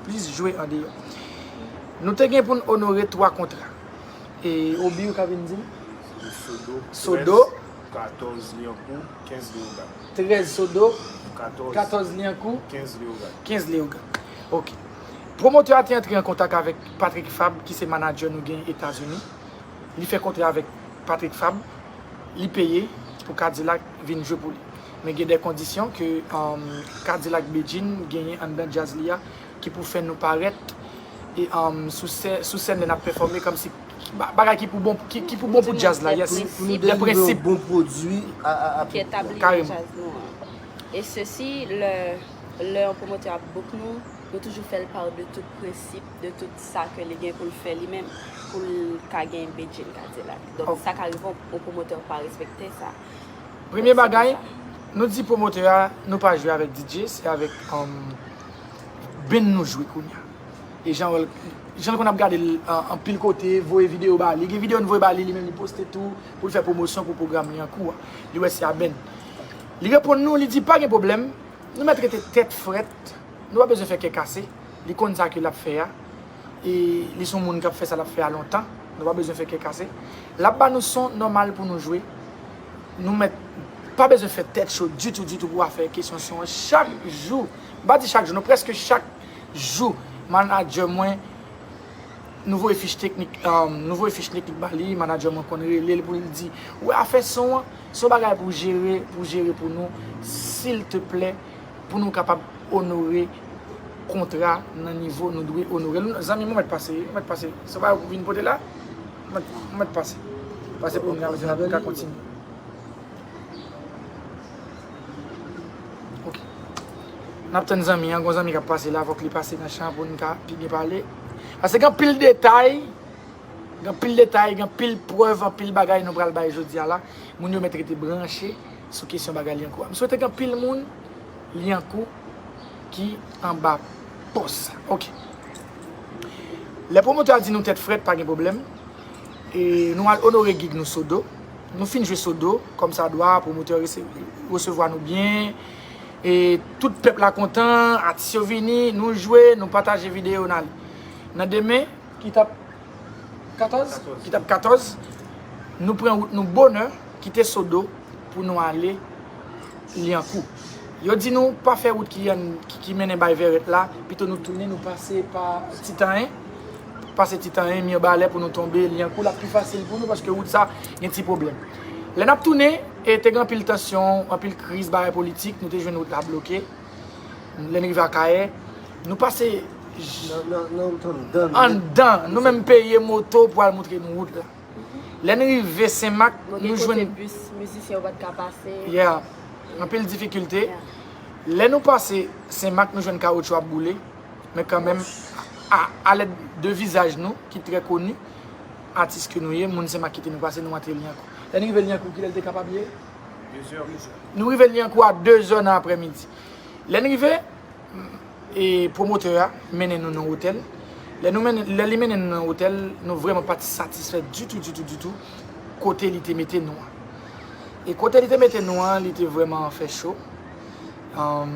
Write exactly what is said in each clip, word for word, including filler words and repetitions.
plis jwe andeyò. Nou te gen pou n onore twa kontra. E Obi, ou ka vin di m? Sodo, Sodo. Trèz, katòz Lyankou, kenz Leyogàn. Trèz Sodo, katòz, katòz Lyankou, kenz Leyogàn. Kenz Leyogàn. Ok. Pwomotè a te antre an kontak avèk Patrick Fabre, ki se manadjè nou gen Etazini. Li fè kontra avèk Patrick Fabre, li peye pou K-Dilak vin jwe pou li. Men gen de kondisyon ke, um, K-Dilak Bedjine genyen anndan djaz li a ki pou fè nou parèt e, um, sou sè-, sou sèn lè n ap pèfòme kòmsi ba-, bagay ki pou bon, ki, ki pou bon pou djaz la, yes. Pou nou delivre yon bon pwodui a, a, a piblik la. Ki etabli nan kareman. Djaz nou an. E sesi, lè, lè yon pwomotè ap book nou, nou toujou fè l pa de tout prensip, de tout sa ke li gen pou l fè li menm, pou l ka gen Bedjine K-Dilak. Donk, sa ka rive yon, yon pwomotè pa respekte sa. Premye bagay, nou di pwomotè a, nou pa jwe avèk D J, se avèk, um, band nou jwe kounye a. E jan l, jan l konn ap gade l, an, anpil kote, voye videyo ba li. Gen videyo n voye ba li, li menm li poste tou, pou l fè pwomosyon pou pwogram Lyankou a. Li wè se a band. Li reponn nou, li di, "Pa gen pwoblèm, nou mèt rete tèt frèt, nou pa bezwen fè kè kase." Li konn sa ke l ap fè a. E li se yon moun k ap fè sa l ap fè a lontan. Nou pa bezwen fè kè kase. L ap ba nou son nòmal pou nou jwe. Nou mèt pa bezwen fè tèt cho ditou, ditou pou afè kesyon son an. Chak jou, m pa di chak jou, non, prèske chak jou, manadjè mwen, nou voye fich teknik, um, nou voye fich teknik ba li, manadjè mwen konn rele l pou l di, "Ou wè afè son an, se yon bagay pou jere, pou jere pou nou, silteplè, pou nou kapab onore kontra nan nivo nou dwe onore l." Zanmi m, ou mèt pase, ou mèt pase. Se pa ou vin pote la? Ou mèt, ou mèt pase. Pase pou nou, nou ka kontinye. Ok. N ap tann zanmi an, gon zanmi k ap pase la, fòk li pase nan chan pou n ka pi byen pale. Paske gen anpil detay, gen anpil detay, gen anpil prèv, anpil bagay nou pral bay jodi a la. Moun yo mèt rete branche sou kesyon bagay Lyankou a. M swete gen anpil moun Lyankou ki anba pòs sa. Ok. Lè pwomotè a di nou tèt frèt, pa gen pwoblèm. E nou al onore gig nou Sodo. Nou fin jwe Sodo, kòmsadwa, pwomotè rese-, resevwa nou byen. E tout pèp la kontan, atis yo vini, nou jwe, nou pataje videyo, n ale. Nan demen, ki t ap katòz? Katòz. Ki t ap katòz, nou pran wout nou bonè, kite Sodo pou nou ale Lyankou. Yo di nou pa fè wout ki, ki, ki mennen bay Vèrèt la, pito nou tounen, nou pase pa Titanyen, pase Titanyen, Mibalè pou nou tonbe Lyankou, l ap pi fasil pou nou paske wout sa gen ti pwoblèm. Lè n ap tounen, e te gen anpil tansyon, anpil kriz, bagay politik, nou te jwenn wout la bloke. Lè n rive Akayè, nou pase j-, nan, nan, nan wout anndan, anndan, nou menm peye moto pou al montre nou wout la. Lè n rive Senmak, nou jwenn. Bon, gen kote bis, mizisyen yo pa t ka pase. Yeah. Anpil difikilte. Yeah. Lè nou pase Senmak, nou jwenn kawotchou ap boule. Men kanmenm, a, a lèd de vizaj nou, ki trè koni, atis ke nou ye, moun Senmak kite nou pase, nou antre Lyankou. Lè n rive Lyankou, kilè l te kapab ye? Dezè. Nou rive Lyankou a dezè nan aprèmidi. Lè n rive, e pwomotè a mennen nou nan otèl. Lè nou mennen, lè li mennen nou nan otèl, nou vrèman pa t satisfè ditou, ditou, ditou kote li te mete nou an. E kote li te mete nou an, li te vrèman fè cho. Anm,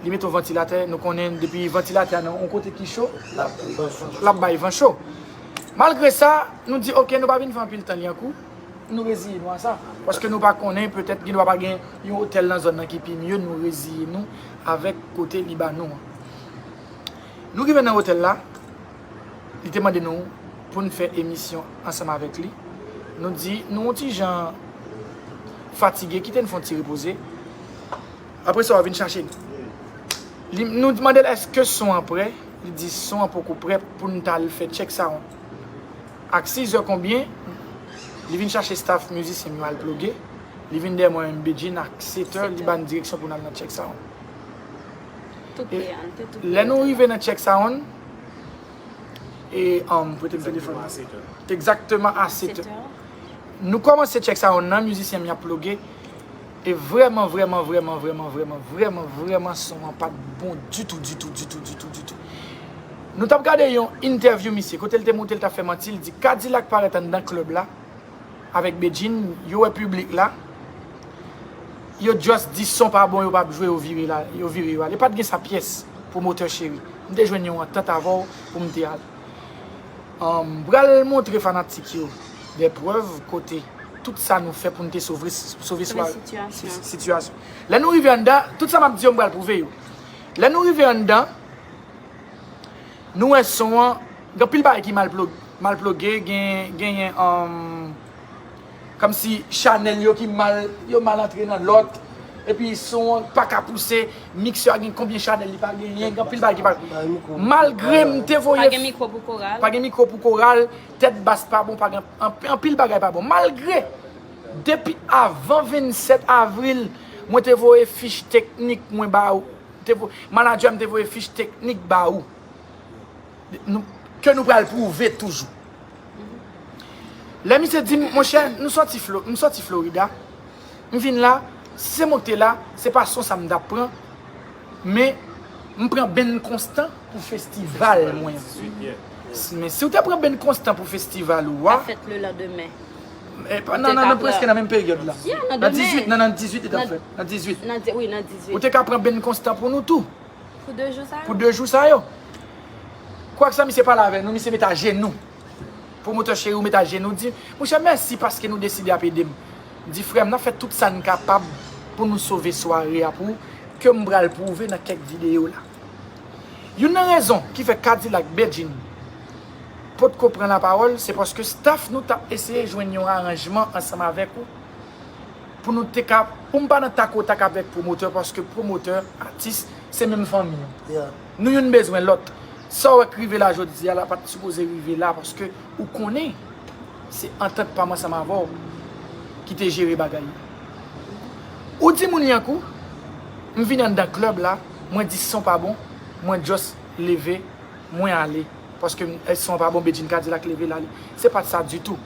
li mete yon vantilatè, nou konnen depi vantilatè a nan yon kote ki cho, l ap bay van cho. Malgre sa, nou di, "Ok, nou pa vin fè anpil tan Lyankou." Nou reziye nou a sa. Paske nou pa konnen, petèt, gendwa pa gen yon otèl nan zòn nan ki pi mye, nou reziye nou avèk kote li ba nou an. Nou rive nan otèl la, li te mande nou pou n fè emisyon ansanm avèk li. Nou di, nou yon ti jan fatige, kite n fè yon ti repoze. Apre sa, w a vin chache nou. Li, nou mande l, "Èske son an prè?" Li di, "Son an poko prè pou n t al fè check sound." Ak sizè konbyen, li vin chache staff mizisyen m yo al ploge. Li vin dèyè mwen menm Bedjine ak setè, li ba n direksyon pou n al nan check sound. Tou pre a, n te tou pre. Lè nou rive nan check sound, e, um, prete m telefòn nan. Egzakteman a setè. Nou kòmanse check sound nan, mizisyen m y ap ploge. E vrèman, vrèman, vrèman, vrèman, vrèman, vrèman, vrèman, son an pa t bon ditou, ditou, ditou, ditou, ditou. Nou t ap gade yon entèvyou misye, kote l te montre l t ap fè manti, l di Kadilak parèt anndan klèb la avèk Bedjine, yo wè piblik la, yo just di son pa bon, yo p ap jwe, yo vire la, yo vire yo ale. Pa t gen sa pyès. Pwomotè cheri, m te jwenn yon antant avè w pou m te al. M pral montre fanatik yo de prèv kote tout sa nou fè pou n te sove, sove sitiyasyon. Lè nou rive anndan, tout sa m ap di yo, m pral pwouve yo. Lè nou rive anndan, nou wè son an, gen anpil bagay ki mal plo-, mal ploge, gen, genyen, um, kòmsi chanèl yo ki mal, yo mal antre nan lòt, epi son an pa ka pouse, miksè a gen konbyen chanèl li pa genyen, gen anpil bagay ki pa. Malgre m te voye. Pa gen mikwo pou koral. Pa gen mikwo pou koral, tèt bas pa bon, pa gen, anp-, anpil bagay pa bon. Malgre, depi avan vennsèt avril, mwen te voye fich teknik mwen ba ou. Te vo-, manadjè m te voye fich teknik ba ou. Nou, ke nou pral pwouve toujou. Lè misye di m, monchè, nou sòti Flo-, m sòti Florida, m vin la, si se mwen ki te la, se pa son sa m t ap pran, men m pran Ben Constant pou festival mwen an. Men si w te pran Ben Constant pou festival ou a, Fèt le lendemain. E, pa, nan, nan, nan, prèske nan menm peryòd la. Yeah, nan Nan demen. dizuit, nan, nan dizuit, li t ap Nan- fèt. Nan dizuit. Nan di- wi, nan dizuit. Ou te ka pran Ben Constant pou nou tou. Pou de jou sa Pou yo. De jou sa yo. Kwak sa misye pale avè nou, misye met ajenou. Pwomotè cheri, ou met ajenou, di, monchè, mèsi paske nou deside ap ede m. Di, frè m, n ap fè tout sa n kapab pou nou sove sware a pou ou, ke m pral pwouve nan kèk videyo la. Youn nan rezon ki fè Kadilak Bedjine potko pran lapawòl, se paske staff nou t ap eseye jwenn yon aranjman ansanm avèk ou pou nou te ka, pou m pa nan tak o tak avèk pwomotè, paske pwomotè, atis, se menm fanmi an. Nou youn bezwen lòt. Sa w wè k rive la jodi a la pa t sipoze rive la paske ou konnen se antant pa m ansanm avè w ki te jere bagay yo. Ou di moun Lyankou, m vin anndan klèb la, mwen di son pa bon, mwen just leve, mwen ale. Paske m, eh, son pa bon, Bedjine Kadilak leve l ale. Se pa t sa ditou.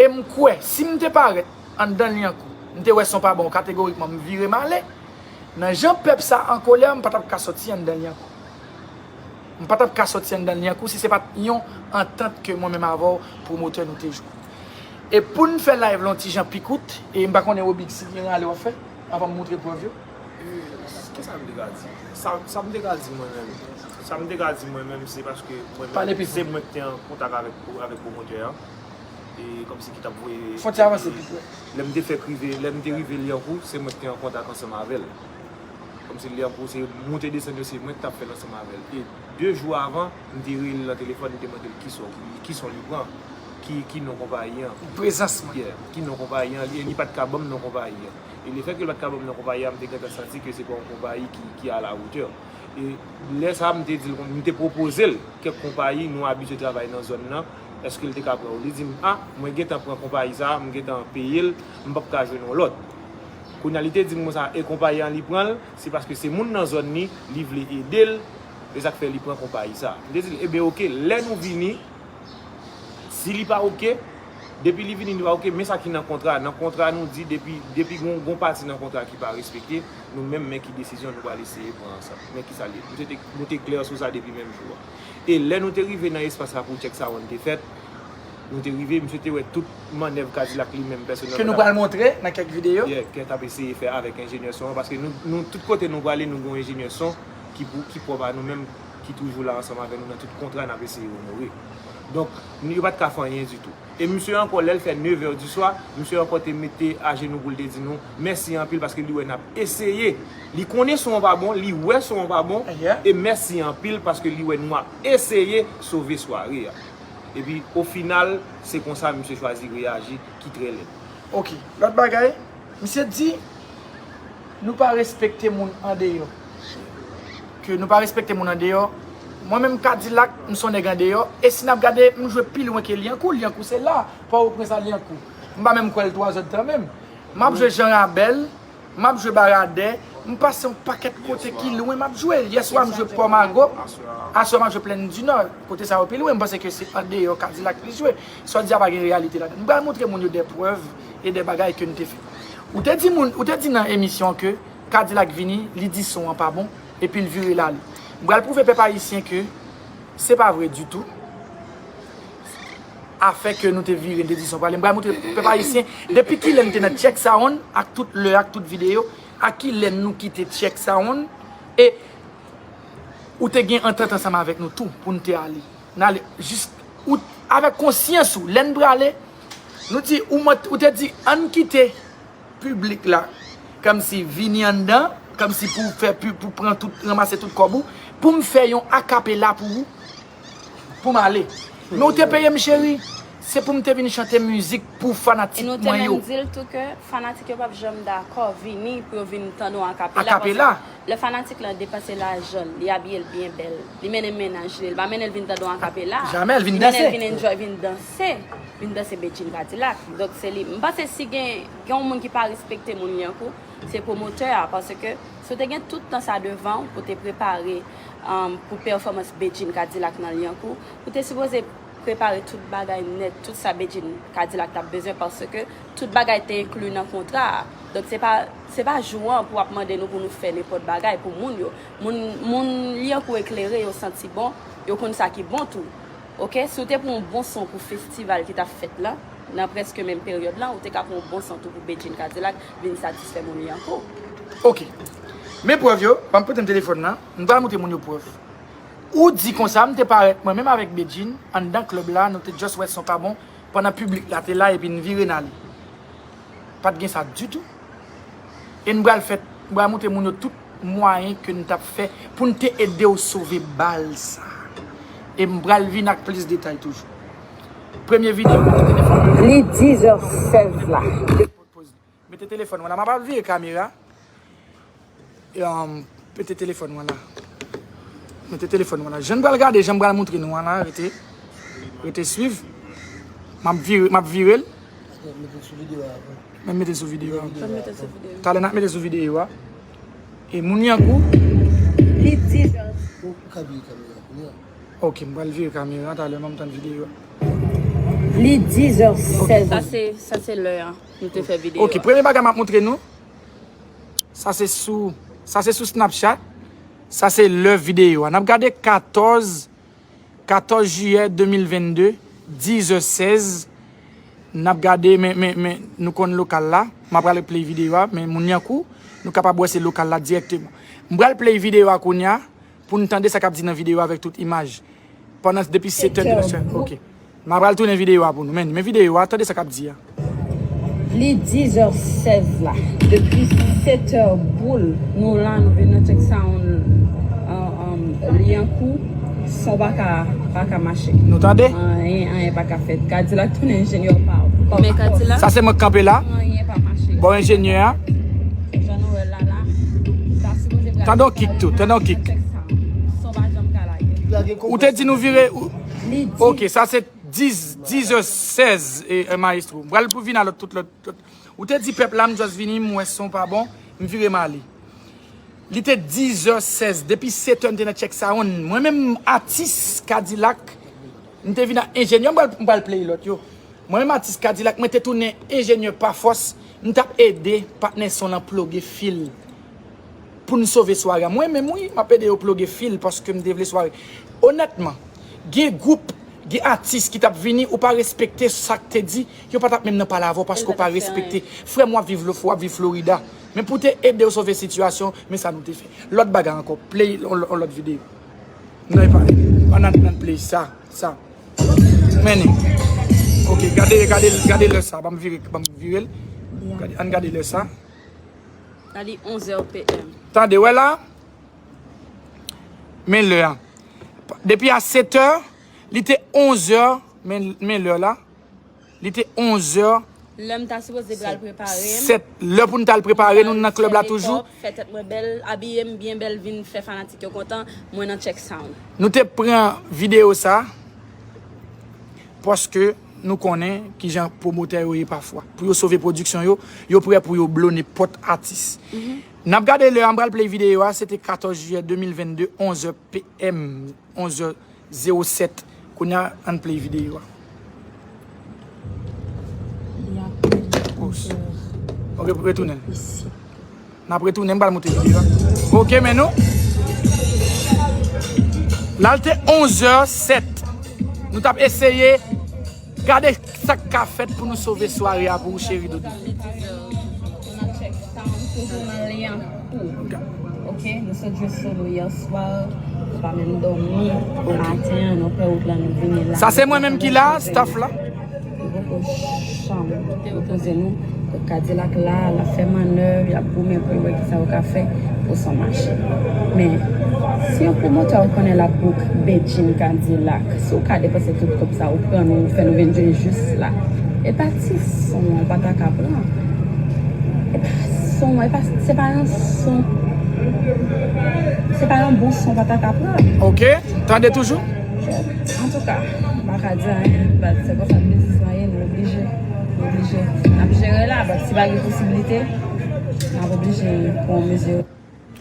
E m kwè, si m te parèt anndan Lyankou, m te wè son pa bon, kategorikman, m vire m ale. Nan jan pèp sa an kolè, m pa t ap ka sòti anndan Lyankou. M pa t ap ka sòti anndan Lyankou si se pa t yon antant ke mwen menm avè w, pwomotè, nou te jwe. E pou n fè live la yon ti jan pi kout, e m pa konnen Obig si gen rale w ap fè, anvan m montre prèv yo. Kisa m te ka di? Sa, sa m te ka di mwen menm, sa m te ka di mwen menm, se paske mwen Pale menm, pi fò. Se mwen ki te an kontak avèk, avèk pwomotè a. E kòmsi ki t ap voye. Fò ti avanse pi pre. Lè m te fèk rive, lè m te rive Lyankou, se mwen ki te an kontak ansanm avè l. Kòmsi Lyankou, se moute desann yo, se mwen ki t ap fè l ansanm avè l. E de jou avan, m te rele l nan telefòn, m te mande l ki son, ki son li pran, ki, ki non konpayi an. Prezans mwen. Yeah, ki non konpayi an, li, li pa t ka ban m non konpayi an. E lefètke l pa t ka ban m non konpayi an, m te gentan santi ke se pa yon konpayi ki, ki a la wotè. E lè sa a, m te di l, m te pwopoze l kèk konpayi nou abitye travay nan zòn nan, èske l te ka pran yo? Li di m, a, mwen gentan pran konpayi sa a, m gentan peye l, m p ap ka jwenn yon lòt. Kounye a, li te di m konsa, e konpayi an li pran l, se paske se moun nan zòn li, li vle ede l, e sa k fè li pran konpayi sa a. M te di l, ebyen oke, lè nou vini, si li pa oke, depi li vini li pa oke, men sa ki nan kontra. Nan kontra nou di depi, depi gon, gon pati nan kontra ki pa respekte, nou menm men ki desizyon nou pral eseye pran ansanm. Men ki sa l ye. Nou te, nou te klè sou sa depi menm jou a. E lè nou te rive nan espas la pou tchèk sa wonn te fèt, nou te rive, misye te wè tout mannèv Kadilak li menm pèsonèlman. Ke nou pral montre nan kèk videyo. Yeah, ke t ap eseye fè avèk enjenyè son an, paske nou, nou tout kote nou prale, nou gen yon enjenyè son ki pou, ki pwòp a nou menm, ki toujou la ansanm avè nou nan tout kontra n ap eseye onore. Donk, nou, yo pa t ka fè anyen ditou. E misye ankò, lè l fè nevè di swa, misye ankò te mete ajenou pou l te di nou mèsi anpil paske li wè n ap eseye. Li konnen son an pa bon, li wè son an pa bon, Yeah. E mèsi anpil paske li wè nou ap eseye sove sware a. Epi, ofinal, se konsa misye chwazi reyaji ki trè lèd. Ok. Lòt bagay, misye di, nou pa respekte moun andeyò. Ke nou pa respekte moun andeyò. Mwen menm Kadilak, m se yon nèg andeyò. E si n ap gade, m jwe pi lwen ke Lyankou. Lyankou se la. Pòtoprens a Lyankou. M pa menm kwè l twazè tan menm. M ap jwe Jan Rabèl. M ap jwe Baradè. M pase yon pakèt kote ki lwen, m ap jwe. Yèswa, m jwe Pòmago. Aswè, m ap jwe Plèn di Nò. Kote sa yo pi lwen, m panse ke se andeyò Kadilak li jwe. Sa w di a pa gen reyalite ladan. M pral montre moun yo de prèv e de bagay ke n te fè. Ou te di moun, ou te di nan emisyon ke Kadilak vini, li di son an pa bon, epi l vire l ale. M pral pwouve pèp ayisyen ke se pa vre ditou. Afè ke nou te vire, n te di son prale. M pral montre pèp ayisyen depi kilè n te nan Check Sound ak tout lè, ak tout videyo, ak kilè nou kite Check Sound. E Ou te gen antant ansanm avèk nou tou pou n te ale. N ale jis ou, avèk konsyans ou. Lè n prale, nou di, ou, mant- ou te di, ann kite piblik la, kòmsi vini anndan, kòmsi pou fè pi- pou pran tout, ranmase tout kòb ou, pou m fè yon akapela pou ou, pou m ale. Men ou te peye m, cheri, se pou m te vin chante mizik pou fanatik mwen yo. E nou te menm di l tou ke fanatik yo p ap janm dakò vini pou yo vin tande yon akapela. Akapela. Paske lè fanatik lan depanse lajan l, li abiye l byen bèl, li mennen mennaj li, li pa mennen l vin tande yon akapela. Jamè, l vin danse. Li mennen l vin enjoy, vin danse, vin danse Bedjine Kadilak. Donk se li. M panse si gen, gen yon moun ki pa respekte moun Lyankou, se pwomotè a, paske si w te gen tout tan sa devan w pou te prepare, um, pou pèfòmans Bedjine Kadilak nan Lyankou, ou te sipoze prepare tout bagay nèt, tout sa Bedjine Kadilak t ap bezwen, paske tout bagay te enkli nan kontra a. Donk se pa, se pa jou an pou w ap mande nou pou nou fè nenpòt bagay pou moun yo. Moun, moun Lyankou eklere, yo santi bon, yo konn sa ki bon tou. Oke, si w te pran yon bon son pou festival ki t ap fèt la, nan prèske menm peryòd la, ou te ka pran yon bon son tou pou Bedjine Kadilak vin satisfè moun Lyankou. Oke. Men prèv yo, ban m pote m telefòn nan, m pral montre moun yo prèv. Ou di konsa, m te parèt mwen menm avèk Bedjine anndan klèb la, nou te just wè son pa bon, pandan piblik la te la epi n vire n ale. Pa t gen sa ditou. E n pral fè, n pral montre moun yo tout mwayen ke n t ap fè pou n te ede w sove bal sa. E m pral vin ak plis detay toujou. Premye videyo, mete telefòn. Li diz è sèz la. Mete telefòn mwen la, m ap vire kamera. E, um, mete telefòn mwen la. Mete telefòn mwen la. Jan n pral gade, jan m pral montre nou an la, rete, rete swiv. M ap vire, m ap vire l. Mete l sou videyo a. Men mete l sou videyo a. Mete l sou videyo. Talè n ap mete l sou videyo a. E moun Lyankou. Li diz è. Ou, ou ka vire kamera kounye a. Ok, m pral vire kamera talè, m ap tann videyo a. Li diz è sèz. Sa se, sa se lè a nou te fè videyo a. Ok, premye bagay m ap montre nou. Sa se sou, sa se sou Snapchat. Sa se lè videyo a. N ap gade katòz, katòz jiyè de mil vennde, diz è sèz. N ap gade, men, men, men, nou konn lokal la. M ap pral play videyo a, men moun Lyankou, nou kapab wè se lokal la dirèkteman. M pral play videyo a kounye a, pou n tande sa k ap di nan videyo a avèk tout imaj. Pandan, depi sèt è, sèt è, ok. M ap pral tounen videyo a pou nou. Men, men videyo a, tande sa k ap di a. Li diz è sèz la. Depi sèt è boul, nou la, nou vin nan Check Sound, an, an, Lyankou, son pa ka, pa ka mache. Nou tande? Anyen, anyen pa ka fèt. Kadilak tounen enjenyè pa, pa. Men Kadilak. Sa se mwen k kanpe la. Anyen pa mache. Bon, enjenyè a. Jan nou wè la, la. Tande yon kik tou, tande yon kik. Son pa janm ka lage. Ou te di nou vire, ou, ok, sa se diz, diz è sèz, e, e, maestro. M pral pou vin a lòt, tout lòt, tout. Ou te di pèp la, m just vini, m wè son pa bon, m vire m ale. Li te diz è sèz, depi sèt è n te nan Check Sound. Mwen menm, atis Kadilak, m te vin ak enjenyè, m pral, m pral play lòt yo. Mwen menm, atis Kadilak, mwen te tounen enjenyè pa fòs, m t ap ede patnè son lan ploge fil. Pou n sove sware a. Mwen menm, wi, m ap ede yo ploge fil paske m te vle sware. Onètman, gen gwoup, gen atis ki t ap vini, ou pa respekte sa k te di, yo pa t ap menm nan pale avè w paske w pa respekte. Frè m, w ap viv, w ap viv Florida. Men pou te ede w sove sitiyasyon, men sa nou te fè. Lòt bagay ankò, play on, on lòt videyo. Non, e pa, ann, ann, ann play sa, sa. Men, ok, gade, gade, gade lè sa, ban m vire, ban m vire l. Gade, ann gade lè sa. Sa di onz è P M. Tande, wè la? Men lè a. Depi a sèt è, li te onz è, men, men lè la. Li te onz è. Lè m ta sipoze pral prepare m. Sèt, lè pou n t al prepare nou nan klèb la toujou. Fè tèt mwen bèl, abiye m byen bèl, vin fè fanatik yo kontan, mwen nan Check Sound. Nou te pran videyo sa. Paske nou konnen kijan pwomotè yo ye pafwa. Pou yo sove pwodiksyon yo, yo prè pou yo blo nenpòt atis. N ap gade lè a, m pral play videyo a, se te katòz jiyè de mil vennde, onz è P M, onz è zewo sèt. Kounye a, ann play videyo a. Ok, retounen. N ap retounen, m pral montre videyo a. Ok, men nou. La l te onz è sèt. Nou t ap eseye gade sa k ka fèt pou nou sove sware a pou ou, cheri doudou. Ok, nou sot jwe solo yè swa. Pa menm dòmi. Maten an, nou fè wout la, nou vini la. Sa se mwen menm ki la, staff la. Nou poko janm repoze nou. Kadilak la, l ap fè mannèv, y ap goumen pou yo wè kisa yo ka fè pou son mache. Men, si yon pwomotè ou konnen l ap book Bedjine Kadilak, si w ka depanse tout kòb sa, ou pran nou, ou fè nou vin jwe jis la. E pa ti son an, pa ta ka pran. E pa son an, e pa, se pa yon son. Se pa yon bon son, pa ta ka pran. Ok, tande toujou. Antouka, m pa ka di anyen, but se konsa biznis lan ye, nou oblije. Nou oblije. N ap jere la, but si pa gen posiblite, n ap oblije pran mezi.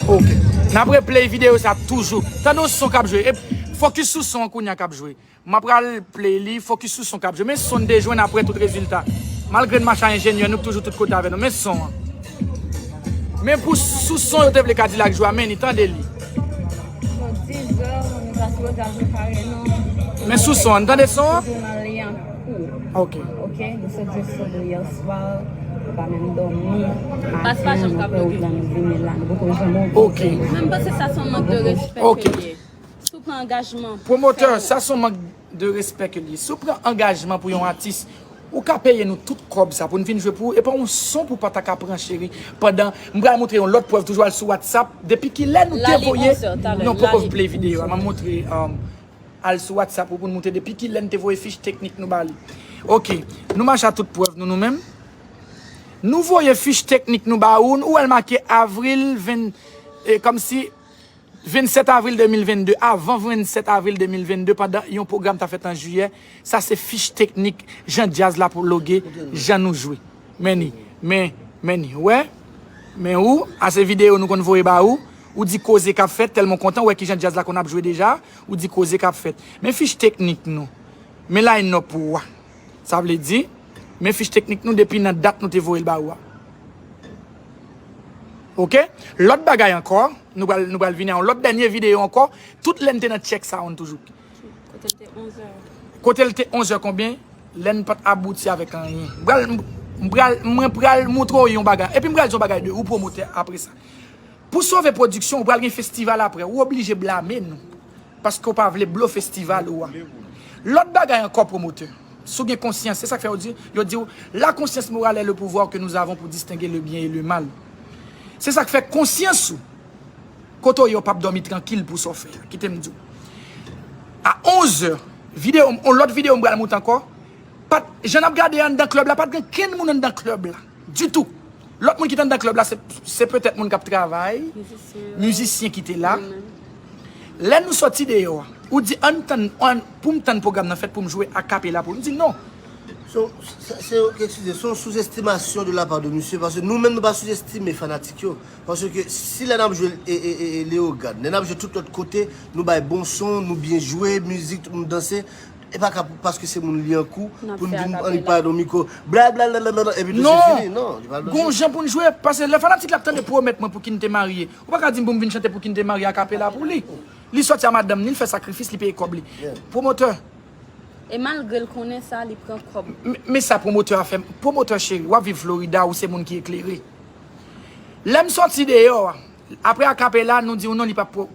Ok. N ap replay videyo sa toujou. Tande yon son k ap jwe. E fokis sou son an kounye a k ap jwe. M ap pral play li, fokis sou son k ap jwe. Men son n te jwenn apre tout rezilta. Malgre n mache a enjenyè, nou toujou tout kote avè nou. Men son an. Men pou sou son yo te vle Kadilak jwe a, men ni tande li. Bon, dizè, nou pa sipoze al prepare, non. Men sou son an, n tande son an? Toujou nan lyen kou. Ok. Ok, nou sot jwe sou lyen swa, nou pa menm dòmi. Pas pa janm ka bloke. Maten an, nou fè wout la, nou vini la, nou poko janm. Ok. Men m panse sa se yon mank de respè ke l ye. Si w pran angajman. Pwomotè, sa se yon mank de respè ke l ye. Si w pran angajman pou yon atis, ou ka peye nou tout kòb sa pou n vin jwe pou ou. E pa yon son pou pa ta ka pran, cheri. Pandan, m pral montre yon lòt prèv toujou, al sou WhatsApp. Depi kilè nou te voye. Non, poko replay videyo a. M ap montre, um, al sou WhatsApp ou pou n montre depi kilè n te voye fich teknik nou ba li. Ok, nou mache a tout prèv nou, nou menm. Nou voye fich teknik nou ba ou, ou wè l make avril ven, e, kòmsi vennsèt avril de mil vennde, avan vennsèt avril de mil vennde, pandan yon pwogram ta fèt an jiyè. Sa se fich teknik jan djaz la pwologe, jan nou jwe. Men ni, men, men ni, wè. Men ou, a se videyo nou konn voye ba ou, ou di koze k ap fèt, tèlman w kontan, ou wè kijan djaz la konn ap jwe deja, ou di koze k ap fèt. Men fich teknik nou. Men line up ou a. Sa vle di, men fich teknik nou depi nan dat nou te voye l ba ou a. Ok? Lòt bagay ankò, nou pral, nou pral vini a yon lòt dènye videyo ankò. Tout lè n te nan check sound toujou. Kote l te onzè. Kote l te onzè konbyen? Lè n pa t abouti avèk anyen. M pral, m pral, mwen pral montre w yon bagay. Epi m pral di yon bagay de ou pwomotè apre sa. Pou sove pwodiksyon, ou pral gen festival apre. Ou oblije blame nou. Paske w pa vle blow festival ou a. Lòt bagay ankò, pwomotè. Si w gen konsyans, se sa k fè yo di, yo di w, la conscience morale est le pouvoir que nous avons pour distinguer le bien et le mal. Se sa k fè konsyans ou, kote w ye, w p ap dòmi trankil pou sa w fè a. Kite m di w. A onzè, videyo, yon lòt videyo m pral monte ankò. Pa t, jan n ap gade anndan klèb la, pa t gen kenn moun anndan klèb la. Ditou. Lòt moun ki t anndan klèb la, se, se petèt moun k ap travay, mizisyen ki te la. Lè nou sòti deyò a, ou di, ann tann, ann, pou m tann pwogram nan fèt pou m jwe akapela pou li. M di non. Se yon, se, se, eskize, se yon souzestimasyon de la part de misye, paske nou menm nou pa souzestime fanatik yo. Paske si lè n ap jwe e, e, e, e Leyogàn, lè n ap jwe tout lòt kote, nou bay bon son, nou byen jwe, mizik, tout moun danse, e pa ka paske se moun Lyankou pou n vin annik pale nan mikwo, bla, bla, bla, bla, bla, epi tou se fini. Non, li pa lojik. Gon jan pou n jwe, paske lè fanatik la ap tande pwomèt mwen pou ki n te marye, ou pa ka di m pou m vin chante pou ki n te marye akapela pou li. Li sòti a madanm ni, li fè sakrifis, li peye kòb li. Pwomotè. E malgre l konnen sa, li pran kòb. Men, men sa pwomotè a fè m. Pwomotè cheri, w ap viv Florida, ou se moun ki eklere. Lè m sòti deyò a, apre akapela, nou di w non, li p ap pwo-,